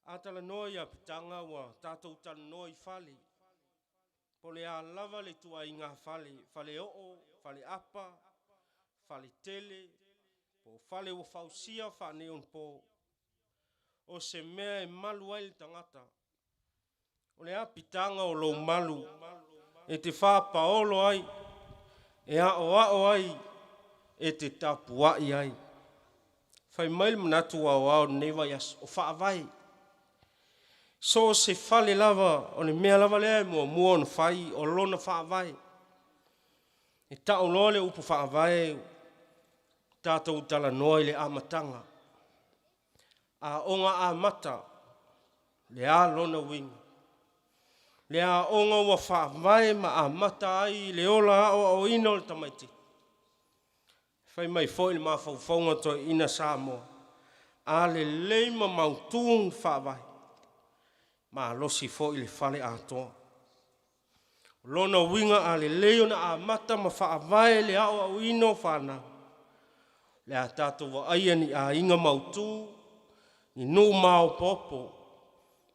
A talanoa i apitaga ua tatou talanoa i fale, po o le a lava le ituaiga fale, fale oo, fale apa, fale tele, po o fale ua fausia faaneionapo. O se mea e malu ai le tagata. O le apitaga o lou malu e te faapaolo ai, e aoao ai, e te tapuai ai. Fai mai le manatu aoao i lenei vaiaso, o faavae. So o se fale lava, o le mea lava lea e muamua ona fai o lona faavae. E tau loa le upu faavae, tatou talanoa i le amataga. Aoga amata, le a lona uiga? Le aoga ua faavae ma amata ai le ola aoaoina o le tamaitiiti. Fai mai foi le mafaufauga o toeaiina Samoa, a lelei ma mautu ni faavae, malosi foi le fale atoa. O lona uiga a lelei ona amata ma faavae le aoaoina o fanau, le a tatou vaaia ni aiga mautu, ni nuu maopoopo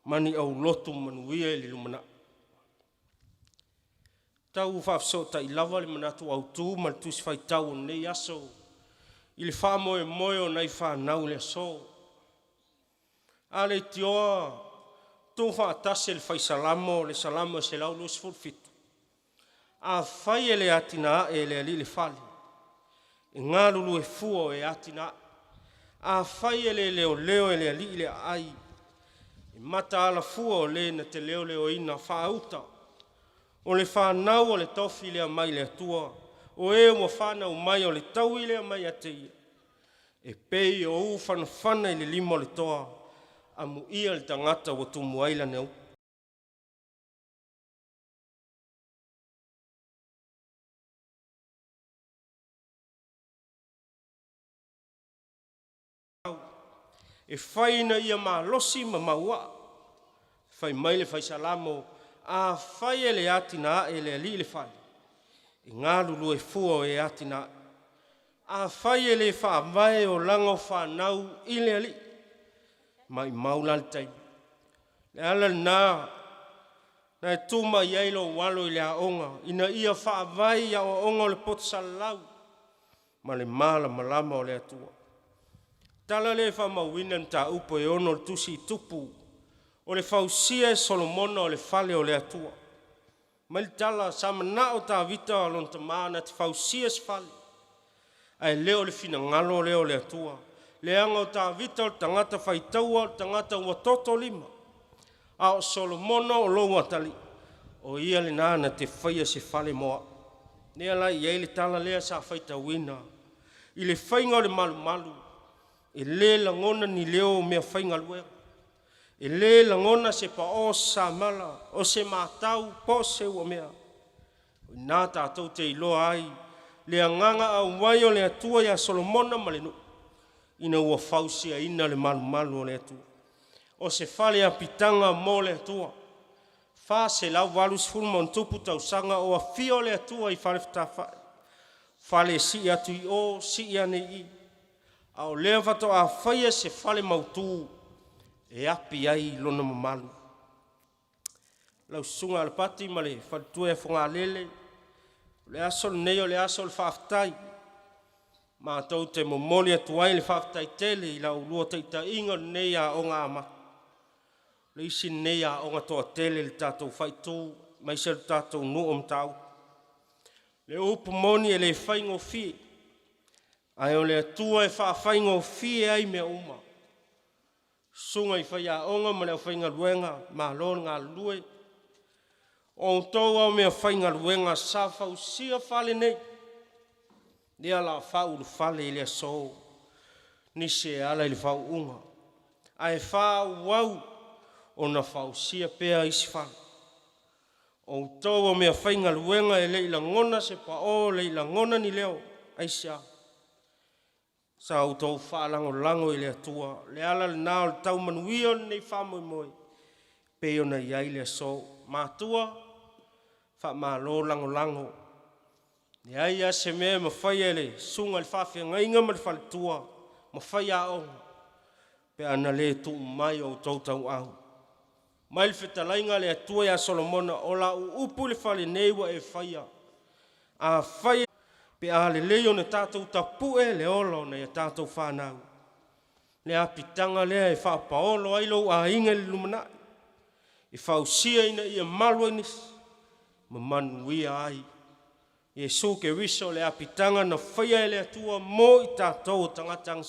ma ni aulotu manuia i le lumanai. Tau faafesootai lava le manatu autu ma le Tusi Faitau o lenei aso i le faamoemoe o nai fanau i le aso. A leitioa tuufaatasi e le Fai Salamo le Salamo e 127, afai e le atinae e le Alii le fale, e galulue fua o e atinae. Afai e le leoleo e le Alii le aai, e mataala fua o le na te leoleoina faauta. O le fanau o le tofi lea mai le Atua, o e ua fanau mai o le taui lea mai ia te Ia, e pei o ū fanafana i le lima o le toa, amuia le tagata ua tumu ai lana upu, e fai ina ia malosi ma mauaa. Fai mai le Fai Salamo, afai e le atinae e le Alii le fale, e galulue fua o e atinae. Afai e le faavae olaga o fanau i le Alii, maumau la le taimi. O le ala lena na e tuu mai ai lou alo i le aoga ina ia faavae i aoaoga o le poto salalau ma le malamalama o le Atua. Tala lea e faamauina i le mataupu e 6 o le tusi i Tupu, o le fausia e Solomona o le fale o le Atua. Fai mai le tala sa manao Tavita lona tama na te fausia se fale, ae le o le finagalo lea o le Atua, leaga o Tavita o le tagata faitaua, o le tagata ua toto lima, a o Solomona o lou atalii, o ia lena na te faia se fale mo au. Lea la e i ai le tala lea sa faitauina i le faiga o le malumalu, e le lagona ni leo o meafaigaluega, e le lagona se pao o se samala, o se matau po o se uamea. O i ina tatou te iloa ai le agaga auai o le Atua ia Solomona ma le nuu ina ua fausiaina le malumalu o le Atua. O se fale apitaga mo le Atua. E 480+ tausaga o afio le Atua i fale fetāfai, fale e sii atu i o, sii ane i i, a o lea faatoa faia se fale mautu e api ai lona mamalu. Lau Susuga Alapati ma le faletua ia Fogalele, o le aso lenei o le aso o le faafetai. Matou te momoli atu ai le faafetai tele i la ulua taitaiga o lenei aoga amata. O le isi lenei aoga toatele i le tatou faaitu aemaise le tatou nuu o Matautu. Le upu moni e le faigofie, ae o le Atua e faafaigofie ai mea uma. Susuga i faiaoga ma le aufaigaluega, malo le galulue. O outou lava o meafaigaluega sa fausia fale nei, lea o le a faaulufale i le aso nisi e ala i le faauuga, ae faaauau ona fausia pea isi fale. O outou o meafaigaluega e le i lagona se pao, e le i lagona ni leo. Aisea? Sa outou faalagolago i le Atua. O le ala lena o le tau manuia o lenei faamoemoe e pei ona i ai le aso. Matua, faamalo lagolago. E leai lava se mea e mafaia e le susuga i le faafeagaiga ma le faletua ma faiaoga. Pe ana lē tuu mai o outou tauau. Mai le fetalaiga a le Atua iā Solomona, o lau upu i le fale nei ua e faia, afai pe a lelei ona tatou tapu'e le ola o nai a tatou fanau, le apitaga lea e faapaolo ai lou aiga i le lumanai, e fausia ina ia malu ai nisi ma manuia ai. Iesu Keriso o le apitaga na faia e le Atua mo i tatou o tagata.